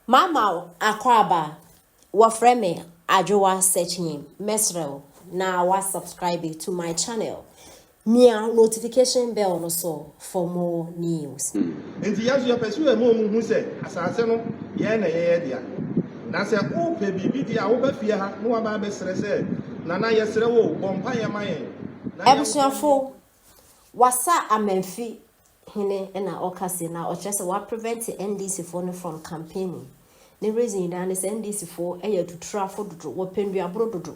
Mama wo akwaaba, wɔfrɛ me Adwoa Sekyim, mɛsrɛ wo na wa subscribe to my channel, mia notification bell no so for more news. Enti yɛn nso yɛpɛ sɛ yɛma wɔn hu sɛ asase no, yɛn na ɛyɛ yɛn dea. Na sɛ wopɛ biribi deɛ a, woba fie ha na woaba abɛsrɛ sɛ, Nana, yɛsrɛ wo o, bɔ mpaeɛ ma yɛn na yɛnkɔ. Abusuafo, Wassa Amanfi hene na ɔka se na ɔkyerɛ sɛ wa prevent NDC foɔ no from campaigning. Ne reason nyinaa ne sɛ NDC foɔ yɛ atuturafo dodo, wɔpɛ nduaboro dodo.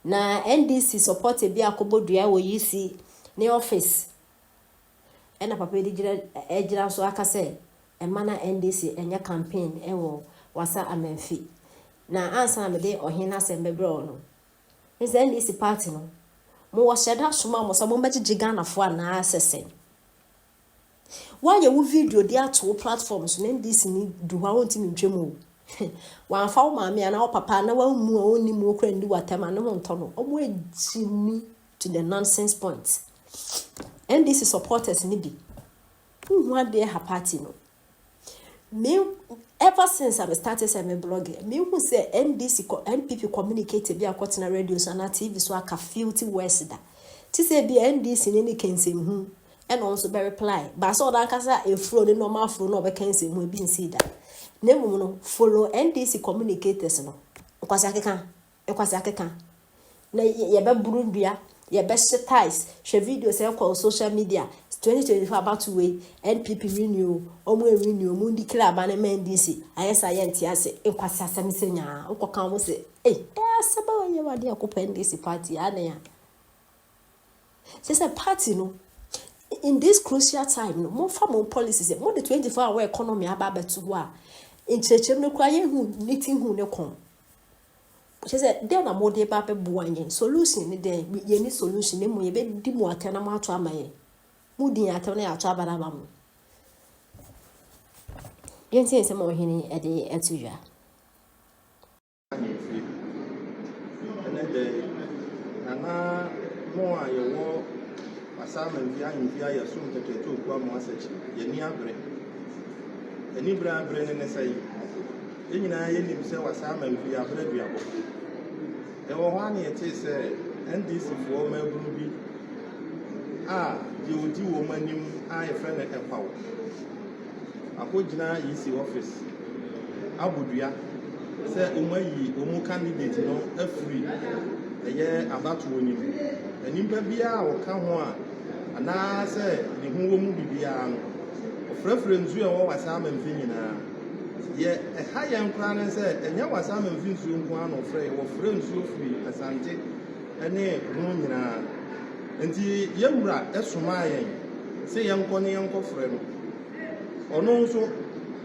Na NDC supporter bi akɔbɔ dua wɔ EC ne office ɛna papa yi de gyina ɛgyina so aka sɛ ɛma na NDC ɛnyɛ campaign ɛwɔ Wassa Amanfi. Na ansa na mede ɔhene n'asɛm bɛbrɛ wo no, ne sɛ NDC party no, mowɔ hyɛda soma mo sɛ mommɛgyegye Ghanafoɔ anaa sɛ sɛn? Woayɛ wo video de ato wo platform so na NDC ni du hɔ a wontumi ntwam o. Wamfa wo maame anaa wo papa na wammu a ɔnni mu okura ndi w'atɛm a ne ho ntɔ no. Ɔmo agyimi to the nonsense point. NDC supporters ni bi. Wohu adeɛ ha party no. Me ever since I started sɛ me blog, me hu sɛ NDC NPP communicator bi akɔtena radio so anaa TV so aka filthy words da. Ti sɛ bi NDC ne ne kɛnsɛmhu ɛna ɔno nso bɛ reply. Baasa ɔno ankasa efuro ne normal afuro na ɔbɛka nsɛmhu ebi nsi da. Na mmom no, follow NDC communicators no. Nkwasi akeka, nkwasi akeka. Na yɛbɛboro ndua, yɛbɛhyɛ ties, hwɛ videos ɛkɔ social media 2024 abato wei, NPP renew, ɔmo renew, ɔmo ndi kila aba ne ma NDC, ayɛ sɛ ayɛ nte ase, nkwasi asɛm sɛ nyaa, wokɔka ɔmo sɛ, ei, ɛyɛ asɛm a wɔyɛ wade akɔpɛ NDC party, ane a. Sɛ party no, in this crucial time no, momfa mo policies, mo de 24 hour economy aba abɛto hɔ a, nkyerɛkyerɛmu no koraa yɛhu ne ti hu ne kɔn. Kyerɛ sɛ dɛn na mode ba bɛboa yɛn solution ne dɛn? Yɛni solution na mmom yɛbɛdi mu atɛm na moato ama yɛn. Modi yɛn atɛm na yɛato aba no ama mo. Yɛntie nsɛm a ɔhene de ato dwa. Ahemfie. Ɛnɛ da yi, Nana mo a yɛwɔ Wassa Amanfie ahemfie a yɛsom Tɛtrɛtɛ Okuamoa Asakyi, yɛn ani abere. Ani bere abere ne ne sɛe. Yɛn nyinaa yɛnim sɛ Wassa Amanfie abere aduabɔ. Yɛwɔ hɔ a na yɛtee sɛ NDC foɔ mmaabunu bi a deɛ ɔdi wɔn anim a yɛfrɛ no Ɛkwaw akɔgyina EC office abɔ dua sɛ wɔn ayi wɔn candidate no afiri ɛyɛ abatoɔ no mu. Na nipa biara a ɔka ho a anaasɛ ne ho wɔ mu bibiara no, ɔfrɛfrɛ nsuo a ɛwɔ Wassa Amanfi nyinaa. Deɛ ɛha yɛn koraa ne sɛ ɛnyɛ Wassa Amanfi nsuo nko ara na ɔfrɛ yɛ, wɔfrɛ nsuo firi Asante ne ho nyinaa. Nti yɛwura somaa yɛn sɛ yɛnkɔ ne yɛnkɔfrɛ no. Ɔno nso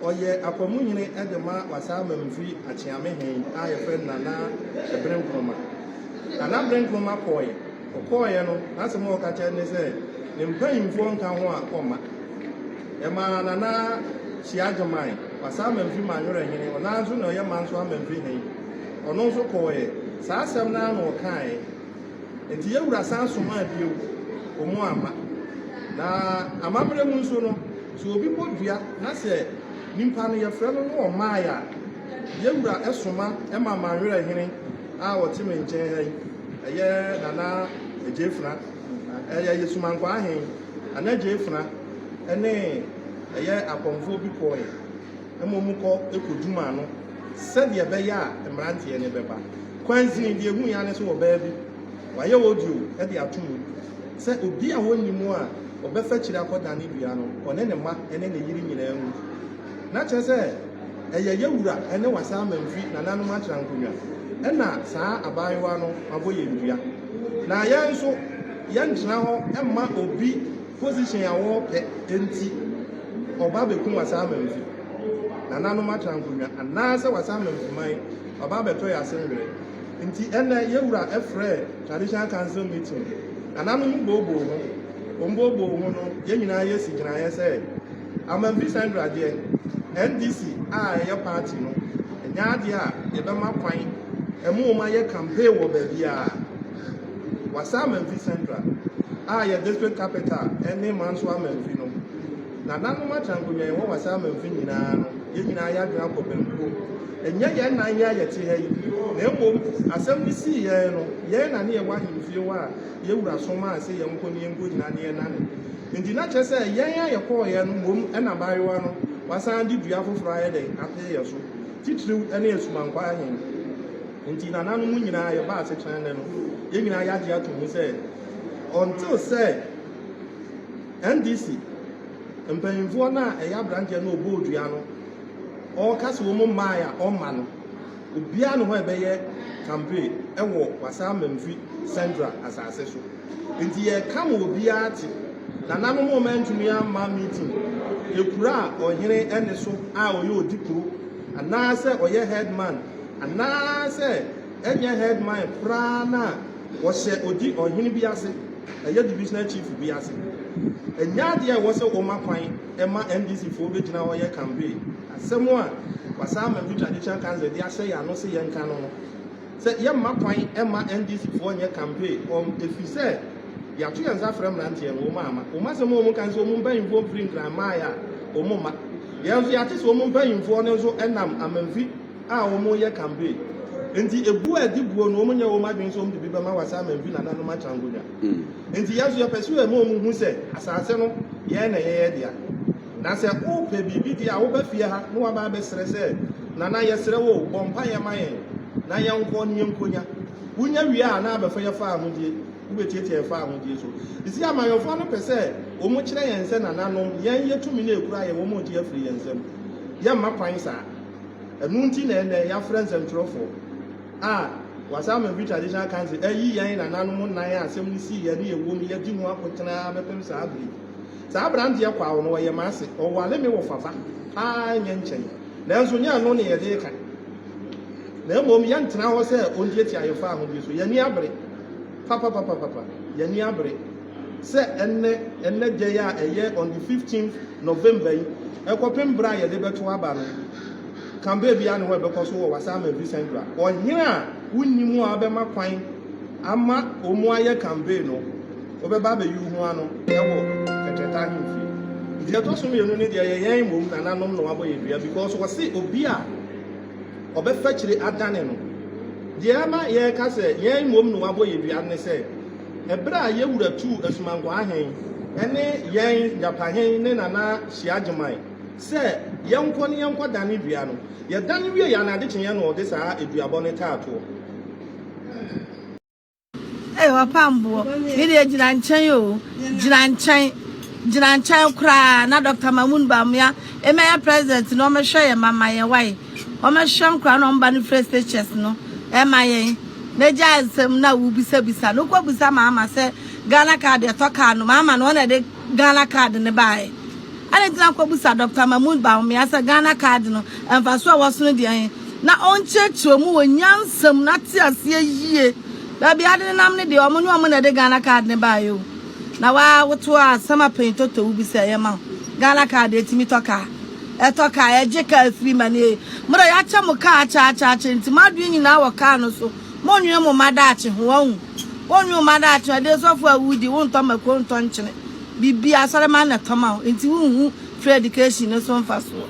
ɔyɛ akwamuhene de ma Wassa Amanfi Akyeamehene a yɛfrɛ no Nana Ebere Nkrumah. Nana Ebere Nkrumah kɔɔeɛ. Ɔkɔɔeɛ no, n'asɛm a ɔka kyerɛ ne sɛ ne mpanyimfoɔ nka ho a ɔmma. Ɛmaa Nana Hyia Agyeman, Wassa Amanfi Manwerɛhene, ɔno ara nso na ɔyɛ Manso Amanfi hene. Ɔno nso kɔɔeɛ. Saa asɛm no ara na ɔkaeɛ. Nti yɛwura san somaa bio, ɔmo amma. Na amammerɛ mu nso no, sɛ obi bɔ dua na sɛ nipa no yɛfrɛ no na ɔmmaeɛ a, yɛwura soma ma Manwerɛhene a ɔte me nkyɛn ha yi, ɛyɛ Nana Agyefuna, ɛyɛ Yɛsumankwaa hen, Nana Agyefuna ne ɛyɛ akɔmfoɔ bi kɔɔeɛ ma ɔmo kɔ kɔdum ano sɛdeɛ ɛbɛyɛ a mmeranteɛ no bɛba. Kwansini deɛ ehu ya ne sɛ ɔbaa bi wayɛ audio de ato mu sɛ obi a wɔnni mu a ɔbɛfa kyiri akɔdane dua no, ɔne ne mma ne ne yere nyinaa nwu. Na kyerɛ sɛ ɛyɛ yɛwura ne Wassa Amanfi nananom atra nkonnwa ɛna saa abaayewa no abɔ yɛn dua. Na yɛn nso yɛntena hɔ mma obi position a wɔrepɛ nti ɔba bɛku Wassa Amanfi nananom atra nkonnwa anaasɛ Wassa Amanfi man ɔba abɛtɔ yɛ ase nwerɛ. Nti ɛnɛ yɛwura ɛfrɛ traditional council meeting. Nananom booboo ho. Wɔn booboo ho no, yɛn nyinaa yɛsi gyinaeɛ sɛ Amanfi Central deɛ, NDC a ɛyɛ party no, ɛnyɛ adeɛ a yɛbɛma kwan ɛmo wɔn ayɛ campaign wɔ baabiara. Wassa Amanfi Central a yɛ district capital ɛne Manso Amanfi no, nananom atra nkonnwa yɛwɔ Wassa Amanfi nyinaa no, Yɛn nyinaa yɛn adwene akɔ bɛnkurom. Ɛnyɛ yɛn nan yi a yɛte ha yi, na mmom asɛm no sii yɛn no, yɛn na ne yɛwɔ ahemfie hɔ a yɛn wura somaa sɛ yɛnkɔ ne yɛnkɔgyina ne yɛnnane. Enti na kyerɛ sɛ yɛn a yɛkɔeɛ no mmom na abaayewa no wasan de dua foforɔ ayɛ dɛn apee yɛn so, titiriw ne Asumankwaa Ahen. Enti nananom nyinaa yɛbaa asetena nnɛ no, yɛn nyinaa yɛagye ato mu sɛ until sɛ NDC mpanyimfoɔ no a ɛyɛ aberanteɛ no a ɔbɔɔ dua no ɔreka sɛ wɔn mmaeɛ a ɔmma no, obiara ne hɔ a ɛbɛyɛ campaign wɔ Wassa Mamfi Central asase so. Nti yɛreka ma obiara te. Nananom a wɔantumi amma meeting, ekuro a ɔhene ɛne so a ɔyɛ odikuro anaasɛ ɔyɛ headman anaasɛ ɛnyɛ headman koraa no a wɔhyɛ odi ɔhene bi ase, ɛyɛ divisional chief bi ase. Ɛnyɛ adeɛ a ɛwɔ sɛ wɔma kwan ma NDC foɔ bɛgyina hɔ yɛ campaign. Asɛm a Wassa Mamfi Traditional Council de ahyɛ yɛn ano sɛ yɛnka no no, sɛ yɛmma kwan mma NDC foɔ nyɛ campaign wɔn ɛfiri sɛ yɛato yɛn nsa afrɛ mmeranteɛ no wɔn amma. Wɔn asɛm a wɔn ka ne sɛ wɔn mpanyinfoɔ mfiri Nkran mmaeɛ a wɔn mma. Yɛn nso yɛate sɛ wɔn mpanyinfoɔ no nso nam Amanfi a wɔn yɛ campaign. Nti ebuo a ɛdi buo no wɔn nyɛ wɔn adwene sɛ wɔn de bi bɛma Wassa Amanfi nananom akyɛ ankonwa. Nti yɛn nso yɛpɛ sɛ yɛma wɔn hu sɛ asase no yɛn na ɛyɛ yɛn dea. Na sɛ wopɛ biribi deɛ a, woba fie ha na woaba abɛsrɛ sɛ, Nana, yɛsrɛ wo o, bɔ mpaeɛ ma yɛn na yɛnkɔ na yɛnkɔnya. Wonya wie a, na abɛfa yɛn fawohodie, wobɛtiatia yɛn fawohodie so. Seesei amanyɔfoɔ no pɛ sɛ wɔkyerɛ yɛn sɛ nananom, yɛn yɛ tumi no a ɛkura yɛn, wɔregye afiri yɛn nsam. Yɛmma kwan saa. Ɛno nti na ɛnnɛ yɛafrɛ nsɛmtwerɛfoɔ a Wassa Amenfi Traditional Council ayi yɛn nananom nnan a asɛm no siiɛ ne yɛwom yɛadi ho akotene ara bɛpem saa bere yi. Saa aberanteɛ Kwawo no, ɔyɛ m'ase. Ɔware me wɔfafa paa nyɛ nkyɛn. Nanso nyɛ ɛno na yɛde reka. Na mmom yɛntena hɔ sɛ ɔntiatia yɛn fawohodie so. Yɛn ani abere papapapapa. Yɛn ani abere sɛ ɛnnɛ, ɛnnɛ da yi a ɛyɛ on the 15th November yi, ɛkɔpem berɛ a yɛde bɛto aba no, campaign biara ne hɔ a ɛbɛkɔ so wɔ Wassa Amenfi Central. Ɔhene a wonni mu a wobɛma kwan ama wɔn ayɛ campaign no, wobɛba abɛyi wo ho ano wɔ Kɛtrɛta ahemfie. Nti ɛtɔ so mmienu no deɛ ɛyɛ yɛn mmom nananom na wɔabɔ yɛn dua because wɔse obi a ɔbɛfa akyire adane no. Deɛ ɛma yɛreka sɛ yɛn mmom na wɔabɔ yɛn dua ne sɛ, ɛberɛ a yɛn wura tuu Asumankwaa Ahen ne yɛn Japahen ne Nana Hyiagyeman sɛ yɛnkɔ ne yɛnkɔdane dua no, yɛdane wieeɛ a na ade kyeeɛ na ɔde saa aduabɔ no taa toɔ. Hey, wapamboɔ. Me deɛ gyina nkyɛn o. Gyina nkyɛn. Gyina nkyɛn koraa na Dr. Mahmoud Bawumia ɛmɛyɛ president na ɔmɛhwɛ yɛn mama yɛn wae. Ɔmɛhwɛ nkora na ɔmba no frɛ stages no ɛma yɛn. Na gya nsɛm na wobisabisa no. Wokɔ bisa maama sɛ Ghana card ɛtɔ car no. Maama no ɔna ɛde Ghana card no baeɛ. Adɛn nti na nkɔbisa Dɔkta Mahmood Bawumia sɛ Ghana card no mfaso a ɛwɔ so no deɛ he, na ɔnkyerɛkyerɛ mu wɔ nyansa mu na te aseɛ yie. Baabi ade nenam no deɛ, ɔmo nyɛ ɔmo na ɛde Ghana card no baeɛ o. Na waa woto a asɛm a panyin Toto wo bisa ɛyɛ ma wo. Ghana card deɛ ɛtumi tɔ kaa. Ɛtɔ kaa, ɛgye kaa firi ma nie. Mo deɛ yɛakyɛ mo kaa akyɛ akyɛ akyɛ nti mo adwene nyinaa wɔ kaa no so. Monnwene mo mma daakye ho, wahu. Wonnwene wo mma daakye ho, ɛdeɛ sɔfo a wodi, wontɔ mako, wontɔ nkyene. Biribiara asɔremma na ɛtɔ ma wo nti wonhu free education no so mfasoɔ.